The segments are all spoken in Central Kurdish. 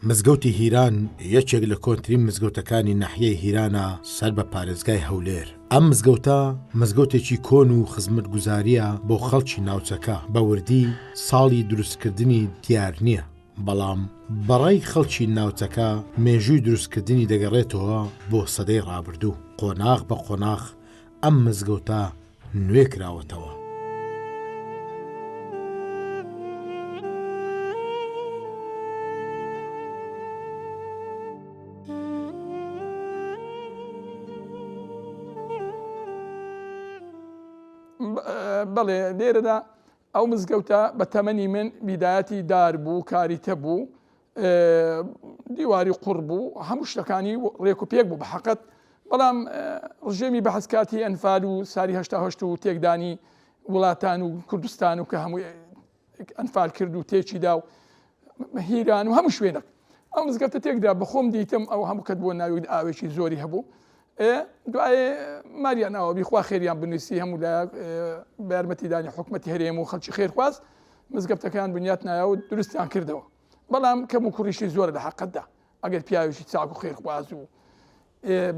مزگەوتی هیران یەکێک لە کۆنترین مزگەوتەکانی ناحیەی هیرانە سەر بە پارێزگای هەولێر. ئەم مزگەوتە مزگەوتێکی کۆن و خزمەتگوزارییە بۆ خەڵکی ناوچەکە، بە وردی ساڵی دروستکردنی دیار نییە، بەڵام بەڕای خەڵکی ناوچەکە مێژووی دروستکردنی دەگەڕێتەوە بۆ سەدەی ڕابردوو، قۆناغ بە قۆناغ ئەم مزگەوتە نوێ کراوەتەوە. بەڵێ لێرەدا ئەو مزگەوتە بە تەمەنی من بیدایەتی دار بوو کاریتە بوو دیواری قوڕ بوو هەموو شتەکانی ڕێک و پێک بوو بە حەقەت بەڵام ڕژێمی بەحس کاتی ئەنفال و ساری هەشتا هەشت و تێکدانی وڵاتان و کوردستان و کە هەموو ئەنفال کرد و تێکی دا و هیران و هەموو شوێنێک ئەو مزگەفتە تێکدا بەخۆم دیتم ئەو هەموو کەت بۆ ناوی ئاوێکی زۆری هەبوو دوای ماریان ئاوە بیخوا خێریان بنووسی هەموو لە بە یارمەتیدانی حکومەتی هەرێم و خەڵکی خێرخواز مزگەفتەکان بنیات نایە و دروستیان کردەوە بەڵام کەم و کوڕیشی زۆرە لە حەقەتدا ئەگەر پیاوێکی چاک و خێرخواز و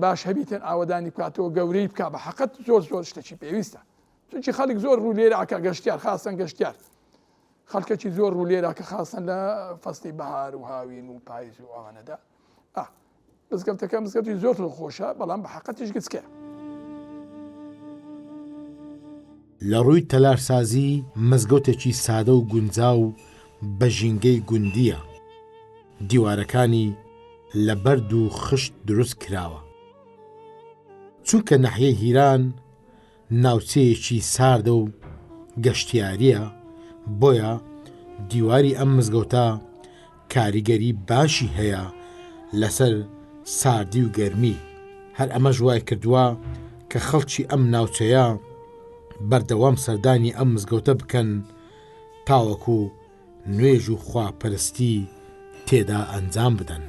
باش هەبیتن ئاوەدانی بکاتەوە گەورەی بک بە حەقەت زۆر زۆر شتێکی پێویستە چونکی خەڵک زۆر ڕوو لێرە ئەکا گەشتیار خاصەن گەشتیار خەڵکەکی زۆر ڕوو لێرە کە خاصەن لە فەستی بەهار و هاوین و پایز و ئەوانەدا مزگەفتەکە مزگەفتی زۆر زۆر خۆشە بەڵام بە حەقەتیش گچکەیە. لە ڕووی تەلارسازی مزگەوتێکی سادە و گونجاو بە ژینگەی گوندییە، دیوارەکانی لە بەرد و خشت دروست کراوە. چونکە ناحیەی هیران ناوچەیەکی ساردە و گەشتیارییە، بۆیە دیواری ئەم مزگەوتە کاریگەری باشی هەیە لەسەر ساردی و گەرمی، هەر ئەمەش وایکردووە کە خەڵکی ئەم ناوچەیە بەردەوام سەردانی ئەم مزگەوتە بکەن تاوەکو نوێژ و خواپەرستی تێدا ئەنجام بدەن.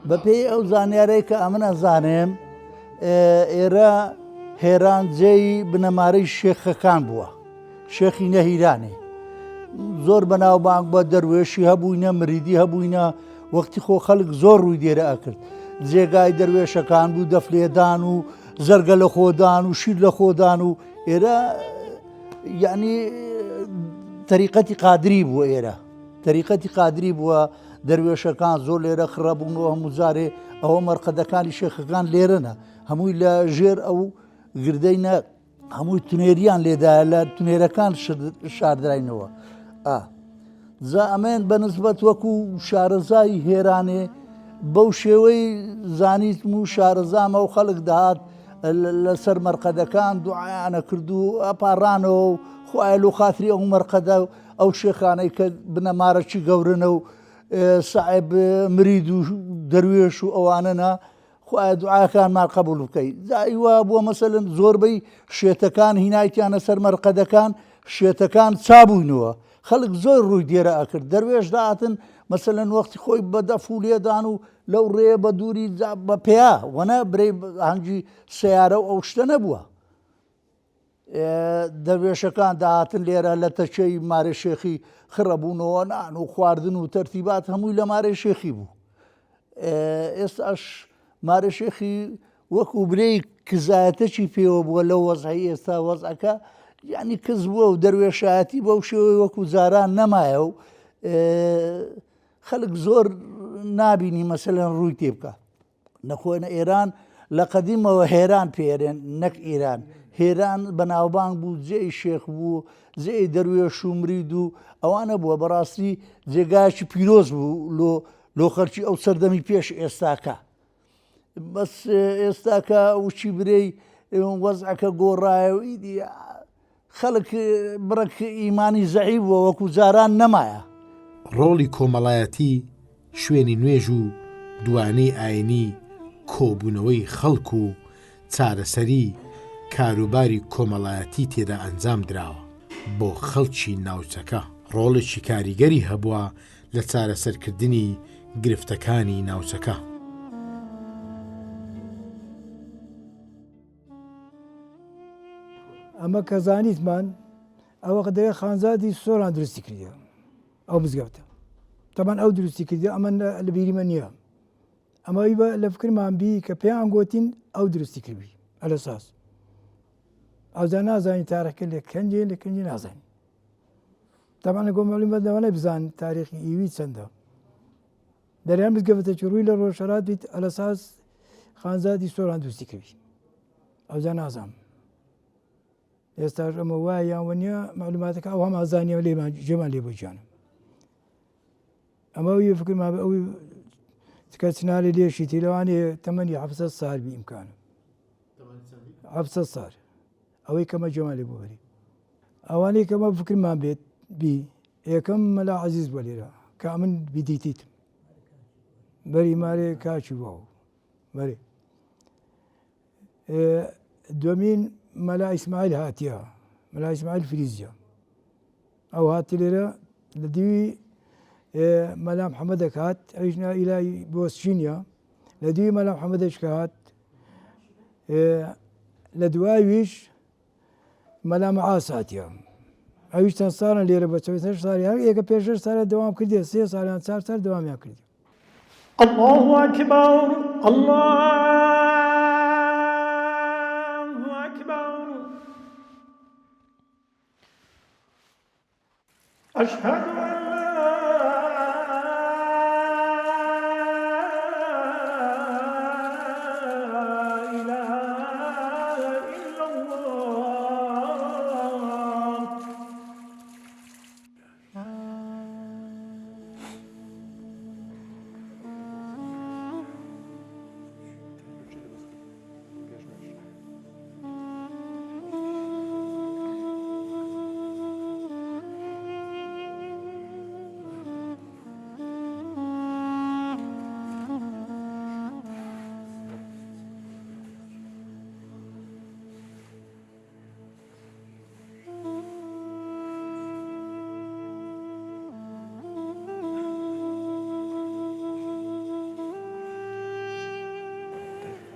بەپێی ئەو زانیارەی کە ئەمن ئەزانم ئێرە هێران جێی بنەمارەی شێخەکان بووە شێخی نەهیرانێ زۆر بەناوبانگ بە دەروێشی هەبووینە مریدی هەبووینە وەختی خۆ خەڵک زۆر ڕووی دێرە ئەکرد جێگای دەروێشەکان بوو دەفلێدان و زەرگە لە خۆدان و شیر لە خۆدان و ئێرە یعنی تەریقەتی قادری بووە ئێرە تەریقەتی قادری بووە دەروێشەکان زۆر لێرە خڕە بوون و هەموو جارێ ئەوە مەرقەدەکانی شێخەکان لێرەنە هەمووی لە ژێر ئەو گردەی نە هەمووی تونێریان لێدایە لە تونێرەکان شاردراینەوە ئا جا ئەمەیان بە نسبەت وەکو شارەزای هێرانێ بەو شێوەی زانیتم و شارەزامە و خەڵک دەهات لەسەر مەرقەدەکان دوعایانە کرد و ئەپاڕانەوە و خوایە لۆ خاتری ئەو مەرقەدە و ئەو شێخانەی کە بنەمارەکی گەورنە و ساحێب مرید و دەروێش و ئەوانەنا خوایە دوعاکانمان قبول بکەی جا ئی وا بووە مەسەلەن زۆربەی شێتەکان هینایتیانە سەر مەرقەدەکان شێتەکان چابووینەوە خەڵک زۆر ڕووی دێرە ئەکرد دەروێش داهاتن مەسەلەن وەختی خۆی بە دەف و لێدان و لەو ڕێیە بە دووری بە پێیا وەنە برەی هەنگی سەیارە و ئەو شتە نەبووە دەروێشەکان دەهاتن لێرە لە تەکیەی مارێ شێخی خڕەبوونەوە نان و خواردن و تەرتیبات هەمووی لە مارێ شێخی بوو ئێستاش مارێ شێخی وەکو برێی کزایەتەکی پێوە بووە لەو وەزعی ئێستا وەزعەکە یعنی کز بووە و دەروێشایەتی بەو شێوەی وەکو جاران نەمایە و خەڵک زۆر نابینی مەسەلەن ڕووی تێ بکە نەخۆنە ئێران لە قەدیمەوە هێران پێرێن نەک ئیران هێران بەناوبانگ بوو جێی شێخ بوو جێی دەروێش و مرید و ئەوانە بووە بەڕاستی جێگایەکی پیرۆز بوو لۆ لۆ خەرکی ئەو سەردەمی پێش ئێستاکە بەس ئێستاکە وچی برێی وەزعەکە گۆڕایە و ئیدی خەڵک بڕەک ئیمانی زەعیف بووە وەکو جاران نەمایە. ڕۆڵی کۆمەڵایەتی شوێنی نوێژ و دوانەی ئاینی کۆبوونەوەی خەڵک و چارەسەری کاروباری کۆمەڵایەتی تێدا ئەنجام دراوە بۆ خەڵکی ناوچەکە ڕۆڵێکی کاریگەری هەبووە لە چارەسەرکردنی گرفتەکانی ناوچەکە. ئەمە کە زانیتمان ئەوە دەێ خانزادی سۆران دروستی کردە ئەو مزگەوتە تەمان ئەو دروستی کردی ئەمە لە بیریمە نییە ئەمە بە لە فکرمان بی کە پێیان گوتین ئەو دروستی کردی ئەلەساس ئەوجا نازانی تارەکە لە کەنجێ لە کەنجی نازانی تەمان لە گۆمەڵی بەدەوانە بزان تاریخی ئیوی چەندە دەریان مزگەوتێکی ڕووی لە ڕۆژهەڵات بیت ئەلەساس خانزادی سۆران دروستی کردی ئەوجا نازانم ئێستاش ئەمە وایە یان وە نییە معلوماتەکە ئەو هەم ئازانیە لێمان جێمان لێ بۆ گیانم ئەمە ئەوی فکرما بە ئەوی تکە چنارە لێشیتی لەوانەیە تەمەنی حەفسە سال بی ئیمکانە حەفسە سال ئەوەی کەمە جێمان لێ بۆ بەری ئەوانەی کەمە فکرمان بێت بی یەکەم مەلا عەزیز بووە لێرە کە ئەمن بیدیتیتم بەری مارێ کاچی بووە بەرێ دومین مەلا ئیسماعیل هاتیە مەلا ئیسماعیل فریزیە ئەو هاتی لێرە لە دیوی مەلا محەممەدەک هات ئەویش ئیلای بۆسچینە لە دیوی مەلا محەممەدەش کە هات لە دوایویش مەلا مەعاس هاتیە ئەویش چەند ساڵە لێرە بە چەوێت هەشت ساڵی هەر یەکە پێش هەشت ساڵە دەوام کردێ سێ ساڵیان چار ساڵ دەوامیان کردی. اللە اکبر اللە اکبر اشهد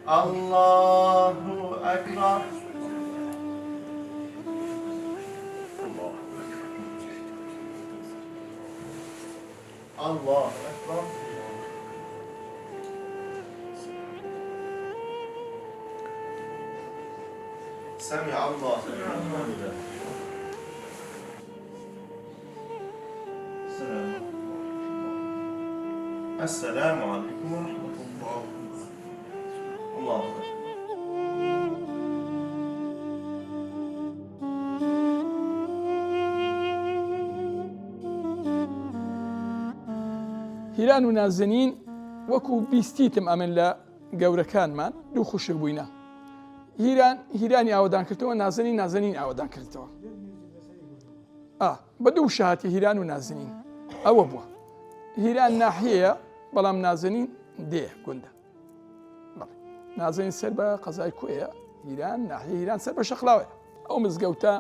ان لا اله الا الله. اللە اکبر. اللە اکبر. سمع اللە السلام علیکم ورحمة الله الله اکبر. هیران و نازەنین وەکو بیستیتم ئەمن لە گەورەکانمان دوو خوشک بووینە هیران هیرانی ئاوەدان کردەوە نازەنین نازەنین ئاوەدان کردەوە ئا بە دوو شاتی هیران و نازنین ئەوە بووە هیران ناحیەیە بەڵام نازنین دێ گوندە نازنین سەر بە قەزای کۆیە هیران ناحیە هیران سەر بە شەقلاوەیە ئەو مزگەوتە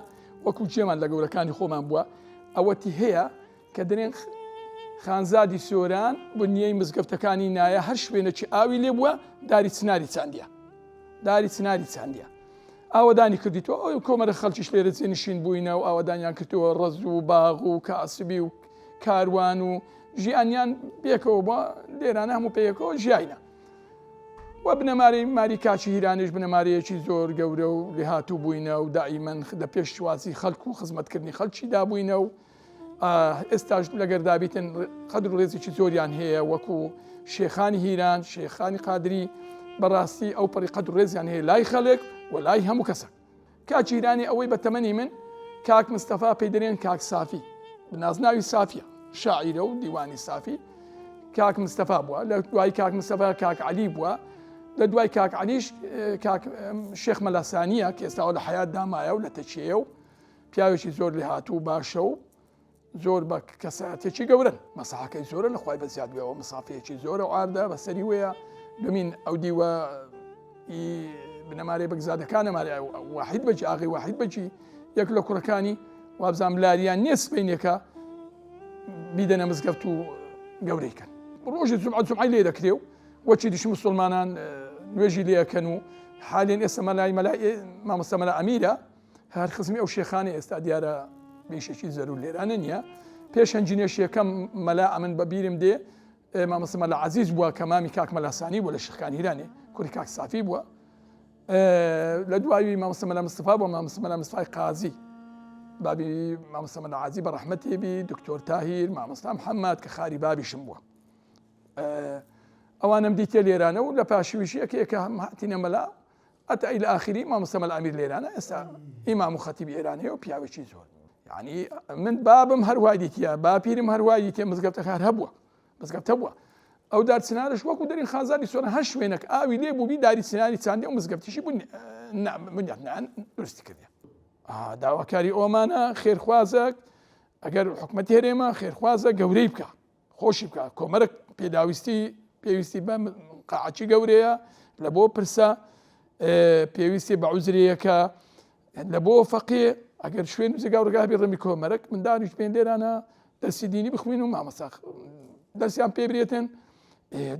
وەکو جێمان لە گەورەکانی خۆمان بووە ئەوەتی هەیە کە دەرێن خانزادی سۆران بنیەی مزگەفتەکانی نایە هەر شوێنێکی ئاوی لێ بووە داری چناری چاندیە داری چناری چاندیە ئاوەدانی کردیتەوە ئەو کۆمەرە خەڵکیش لێرە جێنشین بووینە و ئاوەدانیان کردەوە ڕەز و باغ و کاسبی و کاروان و ژیانیان پێکەوە بە لێرانە هەموو پێیەکەوە ژیاینە و بنەمارەی ماری کاچی هیرانیش بنەمارەیەکی زۆر گەورە و لێهاتوو بووینە و دائیمەن لە پێشوازی خەڵک و خزمەتکردنی خەڵکی دابووینە و ئێستاش لەگەر دابیتن قەدر و ڕێزێکی زۆریان هەیە وەکو شێخانی هیران شێخانی قادری بەڕاستی ئەو پەڕی قەدر و ڕێزیان هەیە لای خەڵک و لای هەموو کەسە کاک هیرانی ئەوەی بە تەمەنی من کاک مستەفا پێی دەرێن کاک سافی نازناوی سافیە شاعیرە و دیوانی سافی کاک مستەفا بووە لە دوای کاک مستەفا کاک علی بووە لە دوای کاک علیش کاک شێخ مەلاسانیە کە ئێستاوە لە حیات دامایە و لە تەکیەیە و پیاوێکی زۆر لێهاتوو باشە و زۆر بە کەسایەتێکی گەورن مەساحەکەی زۆرە لە خوای بەزیاد بێەوە مسافەیەکی زۆرە و ئاردە بەسەری وەیە دومین ئەو دیوە بنەمارەی بەگزادەکانە ماری واحید بەجی ئاغی واحید بەجی یەک لە کوڕەکانی وابزانام لاریان نییە سبینێکە بیدەنە مزگەفت و گەورەی کەن ڕۆژی جمعە جمعی لێ دەکرێ و وەچی دیش مسلمانان نوێژی لێەکەن و حالێن ئێستا مەلای مەلای مامۆستا مەلا ئەمیرە. هەر خزمی ئەو شێخانە ئێستا دیارە بێشێکی زەرور لێرانە نییە. پێش هەنجینێش یەکەم مەلا ئەمن بە بیرم دێ مامۆستا مەلا عەزیز بووە کە مامی کاک مەلا سانی بووە لە شێخکان هیرانێ کوڕی کاک سافی بووە. لە دوایی مامۆستا مەلا مستەفا بووە مامۆستا مەلا مستەفای قازی بابی مامۆستا مەلا عەزیز بە ڕەحمەتی بی دکتۆر تاهیر مامۆستا محەممەد کە خاری بابیشم بووە. ئەوانم دیتێ لێرانە و لە پاشویشی یەکێ کە هەم هاتینە مەلا ئەتا ئیلە ئاخری مامۆستا مەلا ئەمیر لێرانە ئێستا ئیمام و خەتیبی ئێرانەیە و پیاوێکی زۆر یعنی من بابم هەر وای دیتیە باپیرم هەر وای دیتیە مزگەفتەکە هەر هەبووە مزگەفتە بووە ئەو دار چنارش وەکو دەرین خانزادی سۆران هەر شوێنێک ئاوی لێ بووبی داری چناری چاندی و مزگەفتیشی بنیاتنان دروستی کردی داواکاری ئۆمانە خێرخوازەک ئەگەر حکومەتی هەرێمە خێرخوازە گەورەی بکە خۆشی بکە کۆمەرک پێداویستی پێویستی بە قاعچی گەورەیە لە بۆ پرسە پێویستی بە عوزرەیەکە لە بۆ فەقێ ئەگەر شوێن و جێگا و ڕێگا هەبێ ڕمی کۆمەرەک منداڵیش بێن لێرانە دەرسی دینی بخوێن و مامۆستا دەرسیان پێ برێتن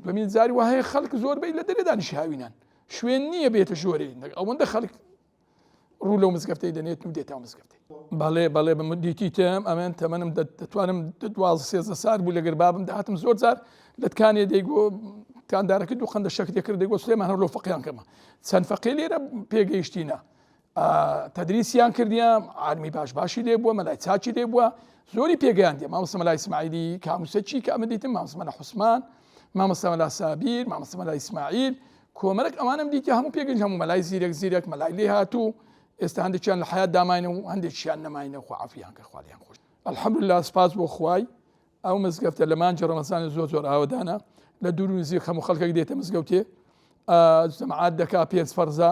دومین جاری وە هەیە خەڵک زۆربەی لە دەرێ دانیشی هاوینان شوێن نییە بێتە ژۆرێ ئەوەندە خەڵک ڕوو لەو مزگەفتەی دەنێت و دێتە مزگەفتەی بەڵێ بەڵێ بە دیتیتم ئەمن تەمەنم دەتوانم دوازدە سێزدە سال بوو لەگەر بابم دەهاتم زۆر جار لە تکانێ دەیگۆ تاندارەکە دوو قەندە شەکر دەکرد دەیگۆ سلێمان هەر لۆ فەقیان کەمە چەند فەقێ لێرە پێگەیشتینە تدریسیان کردیە عالمی باش باشی لێ بووە مەلای چاکی لێ بووە زۆری پێگەیاندیە مامۆستا مەلا ئیسماعیلی کاموسە چی کە ئەمە دیتم مامۆستا مەلا حوسمان مامۆستا مەلا سابیر مامۆستا مەلا ئیسماعیل کۆمەرەک ئەوانم دیتە هەموو پێگەنج هەموو مەلای زیرەک زیرەک مەلای لێ هاتوو ئێستا هەندێکیان لە حیات داماینە و هەندێکیان نەماینە خوا عەفویان کە خوا لێیان خۆش الحمدلله سپاس بۆ خوای ئەو مزگەفتە لە مانگی ڕەمەزان زۆر زۆر ئاوەدانە لە دوور و نزیک هەموو خەڵکێک دێتە مزگەوتێ جەماعات دەکا پێنج فەرزە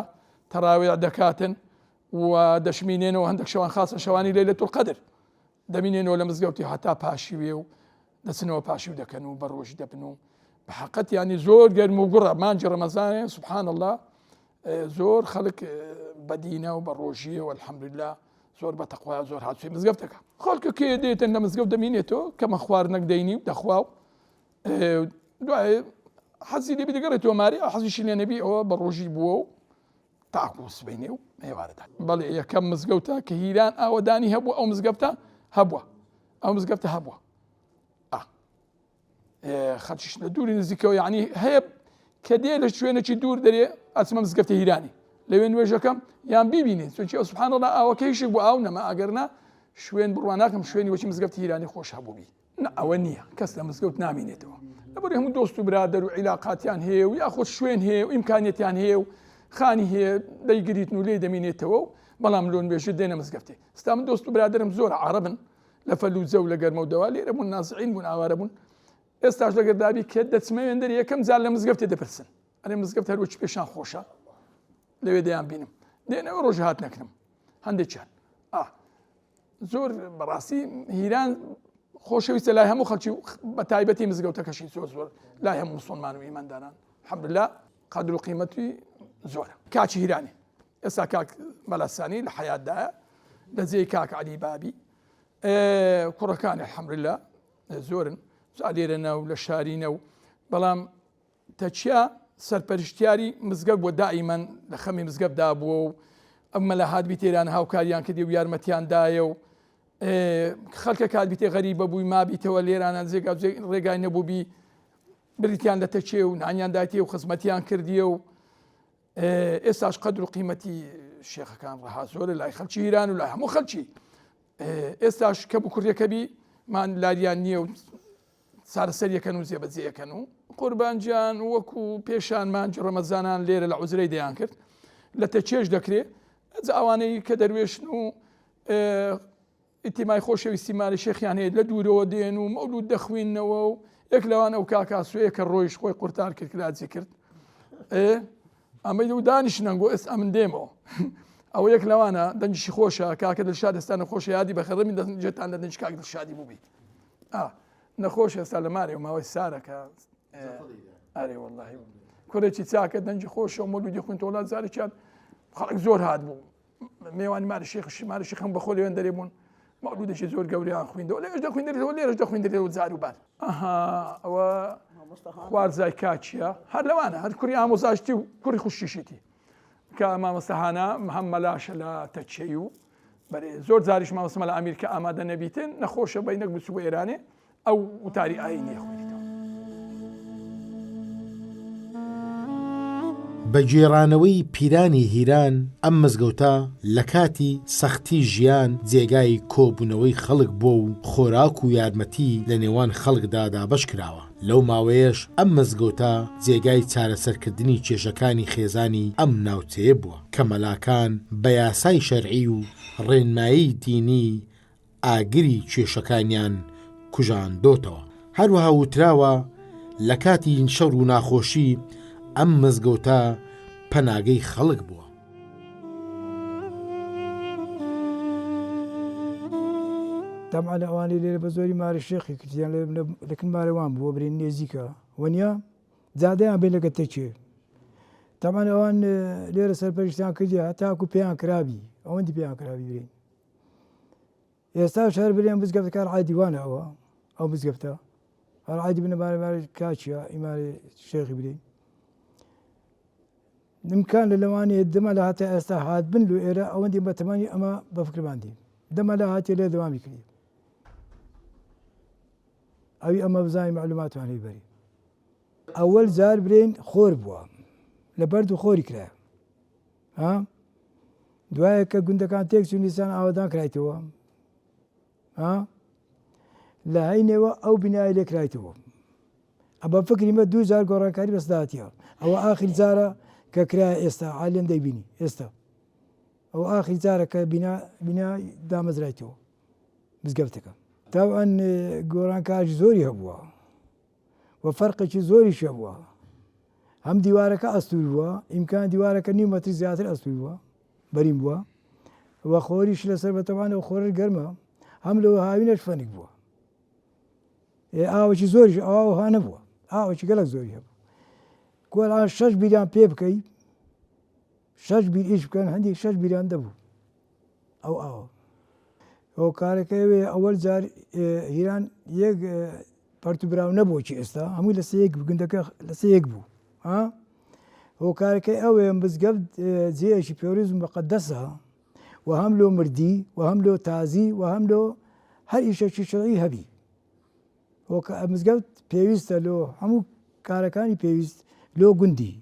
تەراویع دەکاتن و دەشمینێنەوە هەندێک شەوان خاصە شەوانی لەیلەت القدر دەمینێنەوە لە مزگەوتی هەتا پاشیوێ و دەچنەوە پاشیو دەکەن و بە ڕۆژ دەبن و بە حقەت ینی زۆر گەرم و گوڕە مانگی ڕەمەزانێ سبحان الله زۆر خەڵک بەدینە و بە ڕۆژیەوە الحمدلله زۆر بە تەقوا زۆر هاتووی مزگەفتەکە خەڵکە کێ دێتن لە مزگەوت دەمینێتەوە کەمە خواردنەک دەینی و دەخوا و دوای حەزی لێبی دەگەڕێتەوە ماری حەزیشی لێ نەبی ئەوە بە ڕۆژی بووە و تاکو سبەینێ و ئێوارەدا بەڵێ یەکەم مزگەوتە کە هیران ئاوەدانی هەبوو ئەو مزگەفتە هەبووە ئەو مزگەفتە هەبووە خەڵکیش لە دووری نزیکەوە یعنی هەیە کە دێ لە شوێنێکی دوور دەرێ ئەچمە مزگەفتی هیرانی لەوێ نوێژەکەم یان بیبینێ چونکی ئەو سبحان الله ئاوەکەیشی بۆ ئاو نەما ئەگەر نا شوێن بڕوا ناکەم شوێنی وەکی مزگەفتی هیرانی خۆش هەبووبی نا ئەوە نییە کەس لە مزگەوت نامینێتەوە لەبەر هەموو دۆست و برادەر و عیلاقاتیان هەیە و یاخود شوێن هەیە و ئیمکانیەتیان هەیە و خانی هەیە دەیگریتن و لێی دەمینێتەوە و بەڵام لۆ نوێژە دێنە مزگەفتێ ستا من دۆست و برادەرم زۆر عەڕەبن لە فەلوجە و لە گەرمە و دەوا لێرە بوون نازعین بوون ئاوارە بوون ئێستاش لەگەر دابی کە دەچمە وێندەر یەکەم جار لە مزگەفتێ دەپرسن ئەرێ مزگەفت هەروەکی پێشان خۆشە لەوێ دەیان بینم دێنەوە ڕۆژ هات نەکرم هەندێکیان ئا زۆر بەڕاستی هیران خۆشەویستە لای هەموو خەڵکی و بە تایبەتی مزگەوتەکەشی زۆر زۆر لای هەموو مسلمان و ئیمانداران الحمدلله قەدر و قیمەتی زۆرە کاچی هیرانی ئێستا کاک مەلاسانی لە حیاتدایە لە جێی کاک عەلی بابی کوڕەکانی الحمدلله زۆرن جا لێرە ناو لە شارینە و بەڵام تەکیا سەرپەرشتیاری مزگەفت بووە دائیمەن لە خەمی مزگەفتدا بووە و ئەم مەلا هاتبی تێران هاوکاریان کردی و یارمەتیان دایە و خەڵکە کاتبیتێ غەریبە بووی مابیتەوە لێرانە جێگا ڕێگای نەبووبی بریتیان لە تەکێ و نانیان دایتێ و خزمەتیان کردیە و ئێستاش قەدر و قیمەتی شێخەکان ڕەها زۆرە لای خەلکی ئیران و لای هەموو خەلکی ئێستاش کە بوو کوردەکە بی مان لاریان نییە و چارەسەریەکەن و جێبەجێیەکەن و قوربان گیان وەکو پێشان مانگی ڕەمەزانان لێرە لە عوزرەی دەیان کرد لە تەکێش دەکرێ ئەجا ئەوانەی کە دەروێشن و ئیتیمای خۆشەویستی مالی شێخیان هەیە لە دوورەوە دێن و مەولود دەخوینەوە و یەک لەوان ئەو کاکاسوەیە کە ڕۆیش خۆی قورتار کرد کراجی کرد ئەمەی و دانیشنەنگۆ ئێستا ئەمن دێمەوە ئەوە یەک لەوانە دەنگیشی خۆشە کاکە دلشاد ئێستا نەخۆشە یادی بەخێڕمی دەنگێتان لە دەنگی کاک دلشادی بووبیت نەخۆش ئێستا لە مارێ و ماوەی سارەکە ئەرێ واللهی کوڕێکی چاکە دەنگی خۆشە و مەولودی خوێندەوە جارێکیان خەڵک زۆر هات بوو مێوانی ماری شێخ ماری شێخم بەخۆ لەوێن دەرێ بوون مەولودێکی زۆر گەوریان خوێندەوە لێش دەخوێندرێتەوە لێرەش دەخوێندرێتەوە جار و بار ئەها ئەوە خوارزای کاچیە هەر لەوانە هەر کوڕی ئامۆزاشتی و کوڕی خوشیشیتی کە مامۆستا هانا محەممەلاشە لە تەچەی و. بەرێ زۆر جاریش مامۆستا مەلا ئەمیر کە ئامادە نەبیتن نەخۆشە بەینەک بچوو بۆ ئێرانێ ئەو وتاری ئایینی خوێنیتەوە. بە گێڕانەوەی پیرانی هیران ئەم مزگەوتە لە کاتی سەختی ژیان جێگای کۆبوونەوەی خەڵک بووە و خۆراک و یارمەتی لە نێوان خەڵکدا دابەش کراوە، لەو ماوەیەش ئەم مزگەوتە جێگای چارەسەرکردنی کێشەکانی خێزانی ئەم ناوچەیە بووە کە مەلاکان بە یاسای شەرعی و ڕێنمایی دینی ئاگری کێشەکانیان کوژاندۆتەوە. هەروەها وتراوە لە کاتی شەڕ و ناخۆشی ئەم مزگەوتە پەناگەی خەڵک بووە. تەبعەن ئەوانەی لێرە بە زۆری مارە شێخی کردیان لەکن مارەوان بووە برین نێزیکە وەنیە جادەیان بین لەگە تەکێ تەبعەن ئەوان لێرە سەرپەرشتیان کردی هەتاکو پێیان کرابی ئەوەندی پێیان کرابی برین ئێستاش هەر برێن مزگەفتەکان عادی وانە ئەوە ئەو مزگەفتە هەر عادی بنە مارە مارە کاچیە ئیمارە شێخی برین نمکان لە لەوانەیە دەمە لە هاتە ئێستا هات بن لو ئێرە ئەوەندی بەتەمانی ئەمە بە فکرمان دی دەمە لە هاتێ لێ دەوامی کردی ئەوی ئەمە بزانانی معلوماتوان هەی بەری ئەوەل جار برێن خۆر بووە لە بەرد و خۆری کرایە ها دوایە کە گوندەکان تێک چوون دیسان ئاوەدان کرایتەوە ها لە هەینەوە ئەو بینای لێ کرایتەوە ئەبە فکری مە دوو جار گۆڕانکاری بەسداتیە ئەوە ئاخر جارە کە کرا ئێستا عالێن دەیبینی ئێستا ئەو ئاخر جارە کە بینا بینا دامەزرایتەوە مزگەفتەکە تاوان گۆڕانکاری زۆری هەبووە و فەرقێکی زۆریش هەبووە هەم دیوارەکە ئەستور بووە ئیمکان دیوارەکە نیو مەتری زیاتر ئەستور بووە بەرین بووە و خۆریش لەسەر بەتەوانەوە خۆرش گەرمە هەم لەوە هاوینەش فەنک بووە ئاوەکی زۆریش ئاوها نەبووە ئاوەکی گەلک زۆری هەبوو کۆران شەش بیریان پێ بکەی شەش بیر ئیش بکەن هەندێک شەش بیران دەبوو ئەو ئاوە هۆکارەکەی ئەوەیە ئەوەل جار هیران یەک پەرت و براو نەبوو کی ئێستا هەمووی لەسە یەک گوندەکە لەسە یەک بوو ها هۆکارەکەی ئەوەیە مزگەفت جێیەکی پێوریز مقدسە و هەم لۆ مردی و هەم لۆ تازی و هەم لۆ هەر ئیشێکی شەرعی هەبی هۆکە مزگەفت پێویستە لۆ هەموو کارەکانی پێویست لۆ گوندی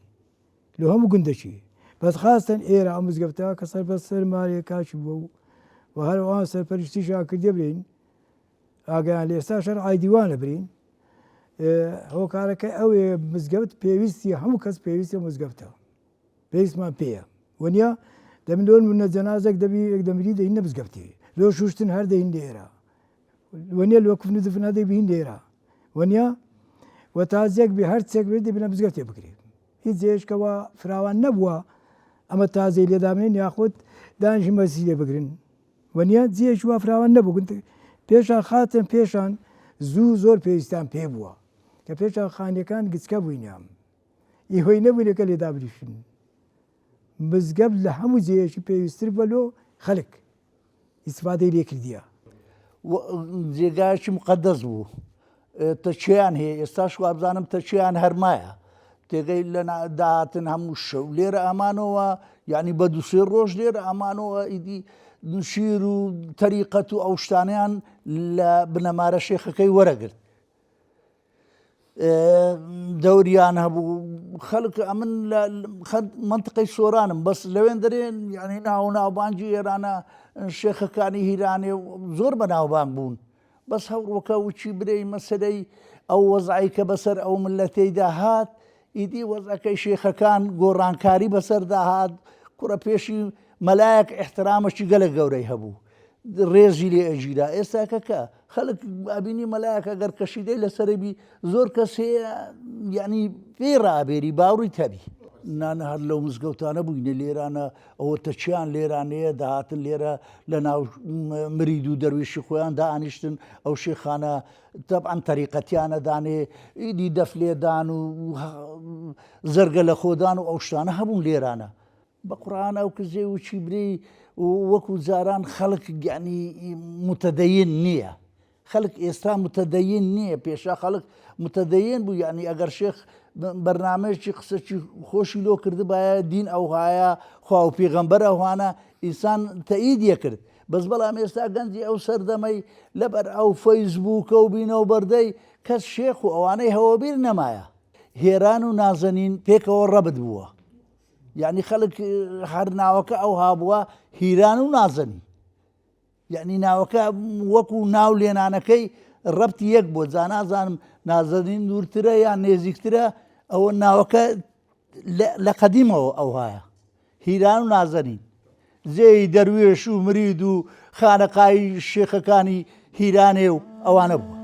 لۆ هەموو گوندەکی بەس خاستەن ئێرە ئەو مزگەفتە کە سەر بە سەر مارێ کاکی بووە و و هەر ئەوان سەرپەرشتیشیان کردێ برین ئاگیان لە ئێستا شەر ئایدیوانە برین هۆکارەکە ئەوێ مزگەوت پێویستی هەموو کەس پێویستی مزگەفتە پێویستمان پێیە وەنیە دەمن لۆن منە جەنازێک دەبی یەک دەمری دەین نە مزگەفتی لۆ شوشتن هەر دەین لێرە وەنیە لۆ کفن و دفن هەر دەی بین لێرە وەنیە و تازیەک بێ هەر چێک بێ دەبینە مزگەفتێ بکرێ هیچ جێیەکەوە فراوان نەبووە ئەمە تازەی لێدابنێن یاخود دانیشی مەسی لێ بگرن وەنیە جێیەکی وا فراوان نەبوو پێشان خاتن پێشان زوو زۆر پێویستان پێ بووە کە پێشان خانیەکان گچکە بووینیان ئیهۆی نەبوونەکە لێ دابریشن مزگەفت لە هەموو جێیەکی پێویستتر بووە لۆ خەلک ئیستفادەی لێ کردیە. جێگایەکی مقەدەس بوو تەکیەیان هەیە ئێستاش وابزانم تەکیەیان هەر مایە تێگەی لە داهاتن هەموو شەو لێرە ئەمانەوە یعنی بە دوسێ ڕۆژ لێرە ئەمانەوە ئیدی شیر و تەریقەت و ئەو شتانیان لە بنەمارە شێخەکەی وەرەگرت دەوریان هەبوو خەڵک ئەمن لە منطقەی سۆرانم بەس لەوێن دەرێن یعنی ناو ناوبانگی ئێرانە شێخەکانی هیرانێ زۆر بە ناوبانگ بوون بەس هەوڕۆکە وچی برێی مەسەرەی ئەو وەزعی کە بەسەر ئەو ملەتەیدا هات ئیدی وەزعەکەی شێخەکان گۆڕانکاری بەسەردا هات کوڕە پێشی مەلایەک احترامەکی گەلە گەورەی هەبوو ڕێزی لێ ئەگیرا ئێستاکە کە خەڵک ئەبینی مەلایەک ئەگەر کەشیدەی لەسەرە بی زۆر کەس هەیە یعنی پێی ڕابێری باوڕی تەبی نانە هەر لەو مزگەوتانە بووینە لێرانە ئەوە تەچیان لێرانەیە داهاتن لێرە لە ناو مرید و دەرویشی خۆیان دانیشتن ئەو شێخانە تەبعەن تەریقەتیانە دانێ ئیدی دەف لێدان و زەرگە لە خۆدان و ئەو شتانە هەبوون لێرانە بە قورئان ئەو کزێ و چیبرەی وەکو جاران خەڵک یعنی متدەین نییە خەڵک ئێستا متدەین نییە پێشا خەڵک متدەین بوو یعنی ئەگەر شێخ بەرنمەیەکی قسەکی خۆشی لۆ کردبایە دین ئەوهایە خوا و پێغەمبەر ئەوانە ئینسان تەئید یەکرد. بەس بەڵام ئێستا گەنجی ئەو سەردەمەی لەبەر ئەو فەیسبووکە و بینە و بەردەی کەس شێخ و ئەوانەی هەوەبیر نەمایە. هێران و نازەنین پێکەوە ڕەبت بووە. یعنی خەڵک هەر ناوەکە ئەوها بووە هیران و نازەنین. یعنی ناوەکە وەکو ناو لێنانەکەی ڕەبتی یەک بووە جا نازانم نازەنین دوورترە یان نێزیکترە ئەوە ناوەکە لە قەدیمەوە ئەوهایە هیران و نازەنین زێی دەروێش و مرید و خانەقای شێخەکانی هیرانێ و ئەوانە بووە.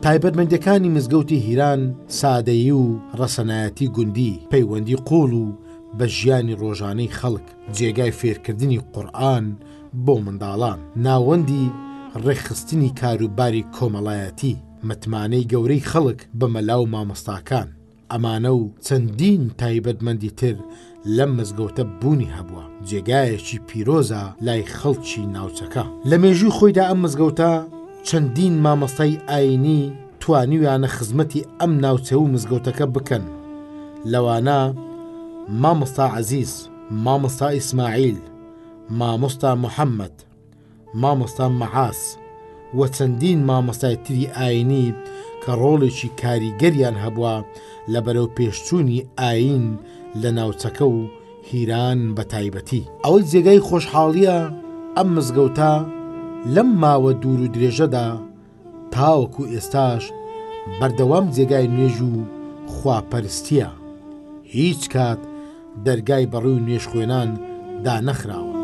تایبەتمەندیەکانی مزگەوتی هیران سادەیی و ڕەسەنایەتی گوندی، پەیوەندی قووڵ و بە ژیانی ڕۆژانەی خەڵک، جێگای فێرکردنی قورئان بۆ منداڵان، ناوەندی ڕێکخستنی کاروباری کۆمەڵایەتی، متمانەی گەورەی خەڵک بە مەلا و مامۆستاکان. ئەمانە و چەندین تایبەتمەندی تر لەم مزگەوتە بوونی هەبووە، جێگایەکی پیرۆزە لای خەڵکی ناوچەکە. لە مێژووی خۆیدا ئەم مزگەوتە چەندین مامۆستای ئایینی توانیویانە خزمەتی ئەم ناوچە و مزگەوتەکە بکەن، لەوانە، مامۆستا عەزیز، مامۆستا ئیسماعیل، مامۆستا محەمەد، مامۆستا مەعاس و چەندین مامۆستای تری ئایینی کە ڕۆڵێکی کاریگەریان هەبووە لە بەرەوپێشچوونی ئایین لە ناوچەکە و هیران بە تایبەتی. ئەوەی جێگای خۆشحاڵییە ئەم مزگەوتە لەم ماوە دوور و درێژەدا تاوەکو ئێستاش بەردەوام جێگای نوێژ و خواپەرستییە، هیچ کات دەرگای بەڕووی نوێژخوێنان دانەخراوە.